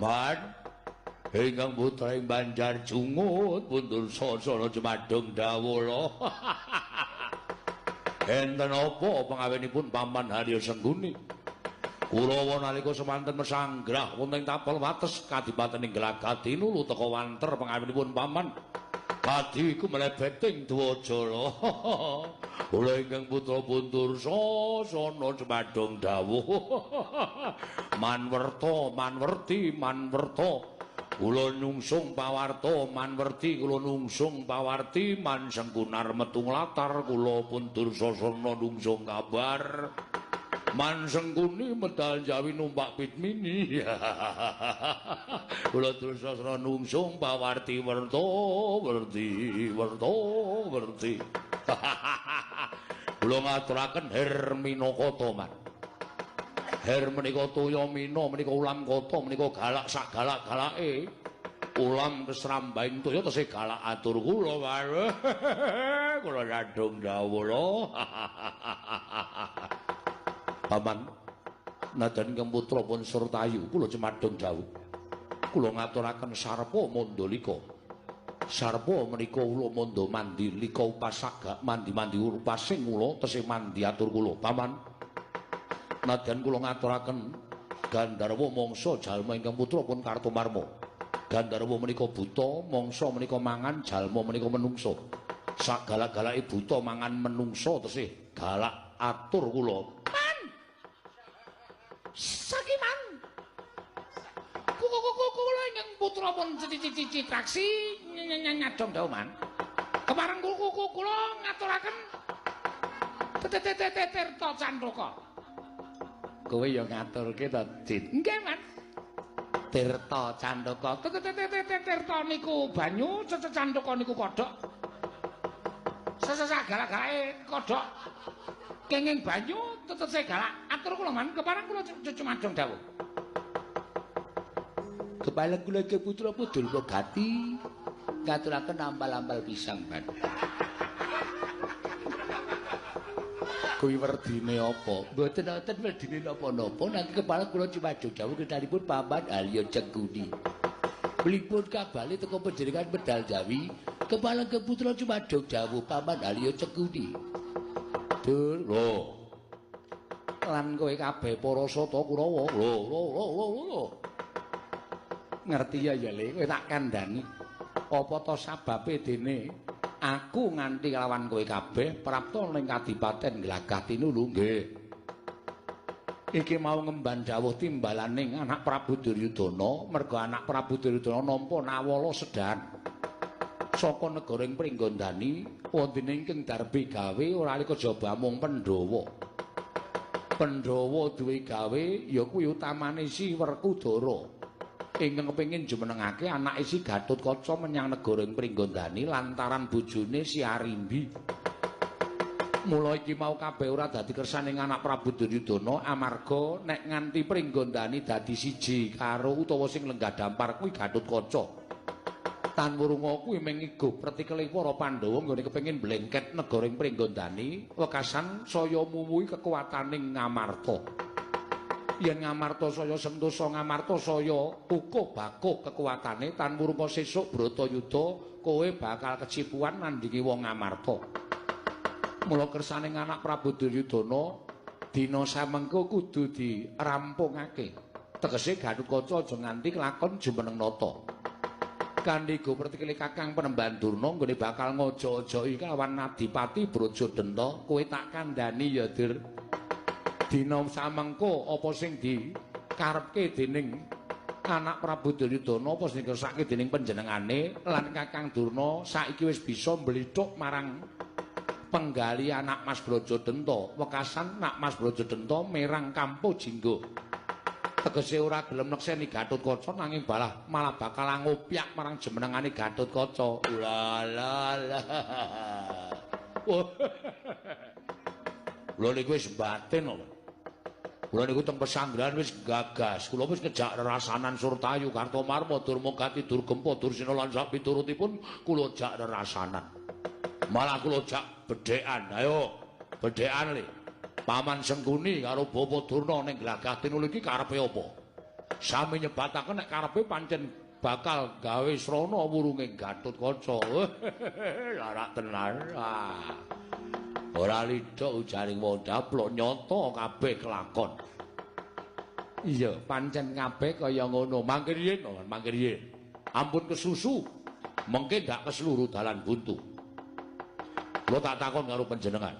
Man ingkang putra ing Banjar Jungut pundur sasana jumadung dawuh. Enten apa pangawenipun Paman Harya Sengkuni? Kurawa nalika semanten mesanggrah wonten ing tapel wates kadipaten ing Glagah tinulu teka wanter pangawenipun Paman. Kadi iku mlebeting Dwajala. Kula ingkang putra pundur sasana jumadung dawuh. Manwerta, manwerti, manwerta. Kula nyungsung pawarta manwerti, kula nungsung pawarti, man Sengkunar metu nglatar, kula pun Dursasana nungsung kabar. Man Sengkuni medal Jawi numpak pitmini. Kula Dursasana nungsung pawarti werta, werti, werta, werti. Kula ngaturaken Hermina Kata, Man. Her menika toya mina menika ulam kata menika galak sak galak-galake. Ulam kesrambaing toya tesih galak atur kula. Kula sandung dawuh. Paman nadyan ingkang putra pun Surtayu kula cemadung dawuh. Kula ngaturaken sarpa mandalika. Sarpa menika ula manda mandi lika upasaga mandi-mandi upasing kula tesih mandi atur kula. Paman nadyan kula ngaturaken Gandharwa mangsa jalma ingkang putra pun Kartomarma. Gandharwa menika buta, mangsa menika mangan, jalma menika menungsa. Sak galak-galake buta mangan menungsa tesih galak atur kula. Man. Sakiman. Kula ingkang putra pun Citraksi nyadong dawuh, Man. Kepareng kula ngaturaken Tirta Candaka. Kowe ya ngaturke to, Cit? Nggih, Man. Tirta Candaka. Tirta niku banyu, Candaka niku kodhok. Sesesah galak-galake kodhok. Kenging banyu tetese galak. Atur kula, Man, kepareng kula cumadung dawuh. Kepareng kula ke putra Durma Gati ngaturaken ampal-ampal pisang, Man. Kuwi werdine apa? Mboten wonten werdine napa-napa, nanging kepala kula cumadung dawuh ketanipun Paman Harya Cengkuni. Mlipun kabale teka panjenengan medal Jawi, kepala ke putra cumadung dawuh Paman Harya Cengkuni. Dur, lho. Lan kowe kabeh para sata Kurawa. Lho, lho, lho, lho, lho. Ngerti ya ya, Le, kowe tak kandhani. Apa to sababe dene aku nganti lawan kowe kabeh prapta ning kadipaten Glagah Tinulu? Nggih. Iki mau ngemban dawuh timbalaning anak Prabu Duryudana, merga anak Prabu Duryudana nampa nawala sedan saka negara ing Pringgondani, wondene ingkang darbi gawe ora alika jaba mung Pandhawa. Pandhawa duwe gawe ya kuwi utamane si Werkudara ingkang kepengin jumenengake anake si Gatotkaca menyang negara ing Pringgondani lantaran bojone si Arimbi. Mula iki mau kabeh ora dadi kersaning anak Prabu Duryudana amarga nek nganti Pringgondani dadi siji karo utawa sing lenggah dampar kuwi Gatotkaca. Tan wurunga kuwi mung igo pretikele para Pandhawa nggone kepengin blengket negara ing Pringgondani wekasan saya mumuhi kekuataning Ngamarta. Yen Ngamarta saya sentosa, Ngamarta saya kukuh bakuh kekuatane, tan wurunga sesuk Bratayuda kowe bakal kecipuan nandingi wong Ngamarta. Mula kersane anak Prabu Duryudana dina samengko kudu dirampungake. Tegese Gatotkaca aja nganti kelakon jumeneng nata. Kanthi go pertikile Kakang Penemban Durna nggone bakal ngojo-ojoki kelawan Adipati Brajadenta, kowe tak kandhani ya, Dur. Dina samengko apa sing dikarepke dening anak Prabu Duryudana, apa sing dikersake dening panjenengane lan Kakang Durna saiki wis bisa mblithuk marang penggali anak Mas Brajadenta. Wekasan nak Mas Brajadenta merang Kampo Jinggo. Tegese ora gelem nekseni Gatotkaca nanging balah malah bakal ngopyak marang jumenengane Gatotkaca. Ulalah. Kula niku wis batin kok. Kula niku teng pesanggrahan wis gagas. Kula wis ngejak rerasanan Surtayu, Kartomarma, Durma Gati, Durgempa, Dursina lan sak piturutipun kula jak rerasanan. Malah kula jak bedhekan. Ayo. Bedhekan le. Paman Sengkuni karo Bapak Durna ning Glagah Tinulu iki karepe apa? Sami nyebataken nek karepe pancen bakal gawe srana wurunge Gatotkaca. Larak tenan. Ora lidhok ujaring wong daplok nyata kabeh kelakon. Iya, pancen kabeh kaya ngono. Mangke riyin, mangke riyin. Ampun kesusu, mengke ndak keseluruh dalan buntu. Kula tak takon karo panjenengan.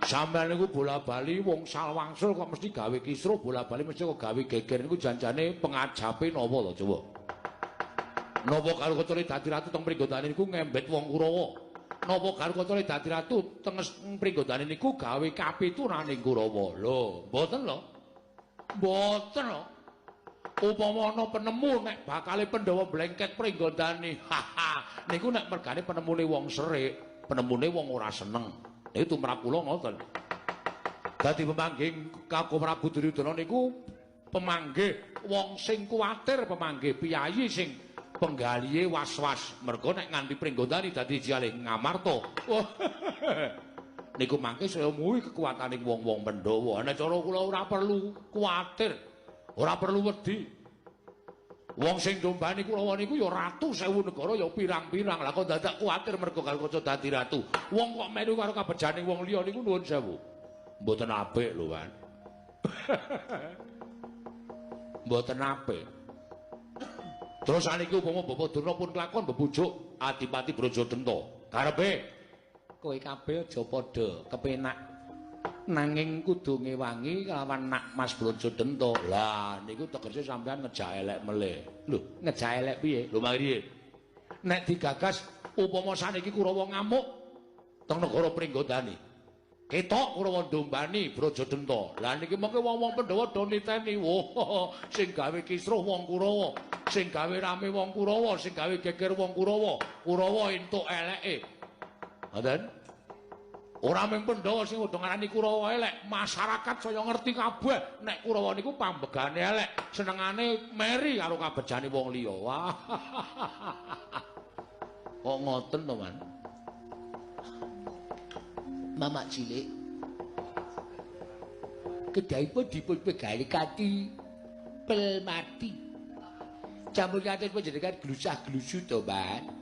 Sampeyan niku bola-bali wong salwangsul kok mesti gawe kisruh, bola-bali mesti kok gawe geger niku janjane pengajape napa to coba? Napa karo kacane dadi ratu teng Pringgondani niku ngembet wong Kurawa? Napa karo kacane dadi ratu teng Pringgondani niku gawe kapiturane Kurawa? Lho, mboten lho. Mboten lho. Upama ana penemu nek bakale Pandhawa blengket Pringgondani, haha, niku nek mergane penemune wong serik, penemune wong ora seneng. Niku tumrap kula ngoten. Dadi pemanggih Kakung Prabu Duryudana niku pemanggih wong sing kuwatir, pemanggih piyayi sing penggalihe was-was. Merga nek nganti Pringgondani dadi jale Ngamarta. Niku mangke saya muwi kekuatane wong-wong Pandhawa. Nek cara kula ora perlu kuwatir, ora perlu wedi. Wong sing ndombani Kurawa niku ya ratu sewu negara ya pirang-pirang. Lah kok dadak kuwatir mergo karo kaca dadi ratu. Wong kok melu karo kabejane wong liya niku nuwun sewu. Mboten apik lho, Wan. Mboten apik. Terus saniki upama Bapak Durna pun kelakon bebujuk Adipati Brajadenta. Karepe kowe kabeh aja padha kepenak. Nanging kudu ngewangi kelawan nak Mas Brajadenta. Lah niku tegese sampean ngejak elek melih. Lho, ngejak elek piye? Lho mangke nek digagas upama saniki Kurawa ngamuk teng negara Pringgondani. Ketok Kurawa ndombani Brajadenta. Lah niki mengke wong-wong Pandhawa do niteni. Wah, sing gawe kisruh wong Kurawa, sing gawe rame wong Kurawa, sing gawe geger wong Kurawa. Kurawa entuk eleke. Ngoten? Ora mung Pandhawa sing udah ngarani Kurawa elek, masyarakat saya ngerti kabeh nek Kurawa niku pambegane elek, senengane meri karo kabejane wong liya. Wah. Kok ngoten to, Man? Mamak cilik. Kedahipun dipun pegali kanthi pel mati. Campur kados panjenengan glusah-glusu to, Man.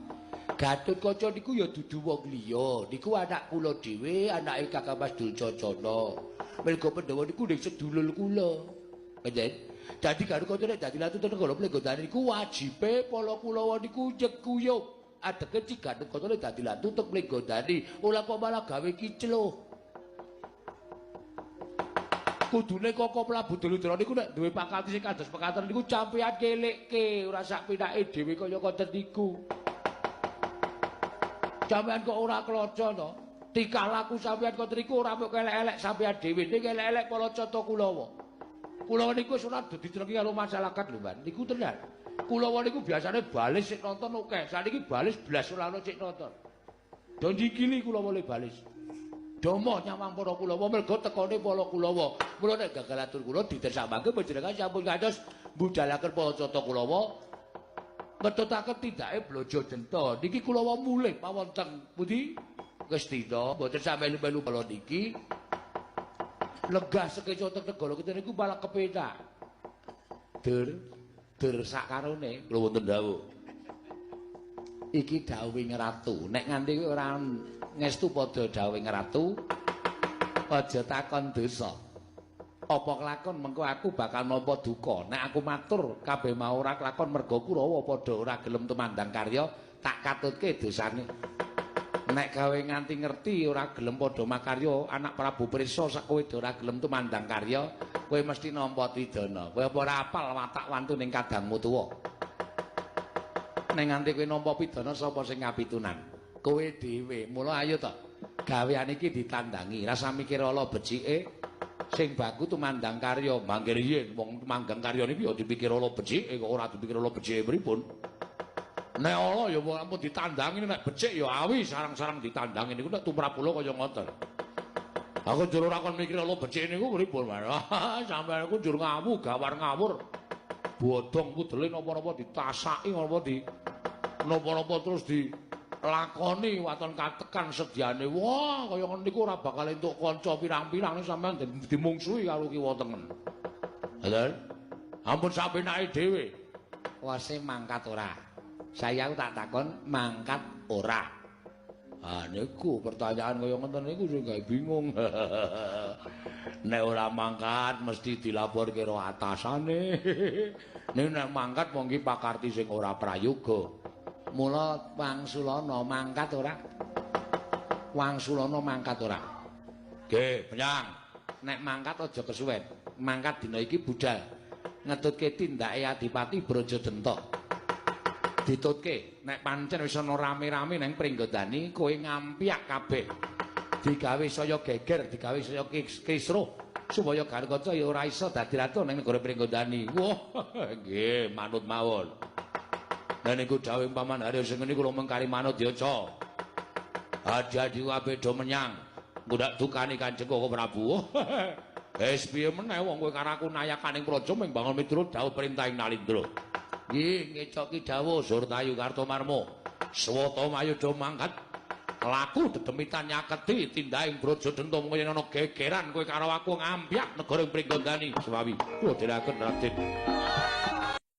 Gatotkaca niku ya dudu wong liya, niku anak kula dhewe, anake Kakang Mas Dulcacana. Merga Pandhawa niku ning sedulur kula. Ngoten. Dadi Gatotkaca nek dadi ratu negara Pringgondani niku wajibe para Kulawa niku nyekuyup. Adeke ci Gatotkaca nek dadi ratu teng Pringgondani, ora kok malah gawe kicluh. Kudune Koko Prabu Duryudana niku nek duwe pangkat sing kados pekaten niku campean kelekke, ora sak pinake dhewe kaya ngoten niku. Sampeyan kok ora kloco to? Tingkah laku sampeyan kok niku ora mung elek-elek sampeyan dhewe, ning elek-elek para cata Kulawa. Kulawa niku wis ora dadi karo masyarakat lho, Man. Niku tenan. Kulawa niku biasane balis sik nonton akeh. Saniki balis blas ora ono sik nonton. Do ndikili Kulawa le balis. Domo nyawang para Kulawa mergo tekone para Kulawa. Mula nek gagal atur kula ditersambake panjenengan sampun kados mbudalaken para cata Kulawa. Ngetutaken tindake Brajadenta. Niki Kulawa mulih mawon teng pundi? Ngastina, mboten sampe melu-melu bala niki. Lenggah sekeca teng negara kita niku malah kepenak. Dur, dur sakarone. Lho wonten dawuh. Iki dawuhing ratu. Nek nganti ora ngestu padha dawuhing ratu, aja takon dosa. Apa kelakon mengko aku bakal nampa duka. Nek aku matur kabeh mau ora kelakon merga Kurawa padha ora gelem tumandang karya, tak katutke dosane. Nek gawe nganti ngerti ora gelem padha makarya, anak Prabu Prisa sak kowe ora gelem tumandang karya, kowe mesti nampa pidana. Kowe apa ora apal watak wantu ning kadangmu tuwa. Nek nganti kowe nampa pidana sapa sing ngapitunan? Kowe dhewe. Mula ayo to, gawean iki ditandangi, rasa mikir ala becike. Sing baku tumandang karya, mangke riyin wong tumandang karya niku ya dipikir ala becike kok ora dipikir ala becike pripun. Nek ala ya ampun ditandangi, nek becik ya awi sarang-sarang ditandangi niku nek tumrap kula kaya ngoten. Aku njur ora kon mikir ala becike niku pripun. Sampeyan niku njur ngawu gawar ngawur. Bodong pudele napa-napa ditasaki napa di napa-napa terus di Lakoni waton katekan sedyane. Wah, kaya ngono niku ora bakal entuk kanca pirang-pirang sampean dimungsuhi karo kiwa tengen. Lha, ampun sapenake dhewe. Wase mangkat ora? Saya tak takon mangkat ora. Ah niku pertanyaan kaya ngoten niku sing gawe bingung. Nek ora mangkat mesti dilaporke karo atasane. Nek nek mangkat mongki pakarti sing ora prayoga. Mula Wangsulana mangkat ora? Wangsulana mangkat ora? Nggih, menyang. Nek mangkat aja kesuwen. Mangkat dina iki budal ngetutke tindake Adipati Brajadenta. Ditutke nek pancen wis ana rame-rame nang Pringgondani kowe ngampyak kabeh. Digawe saya geger, digawe saya kisruh supaya Garukaca ya ora iso dadi ratu ning negara Pringgondani. Wah, nggih, manut mawon. Lah niku dawuh Paman Haryo sing ngene kula mengkari manut ya, Ca. Adi-adi kabeh do menyang ngundhak dukani Kanjeng Koko Prabu. Wis piye meneh wong kowe karo aku nayakaning praja ming bangun miturut dawuh perintahing Nalindra. Nggih, ngecoki dawuh Surtayu Kartomarma. Swata mayudha mangkat laku dedemitan nyaketi tindahing Brajadenta mung yen ana gegeran kowe karo aku ngampyak negara Pringgondani. Semawi kula dherekaken Raden.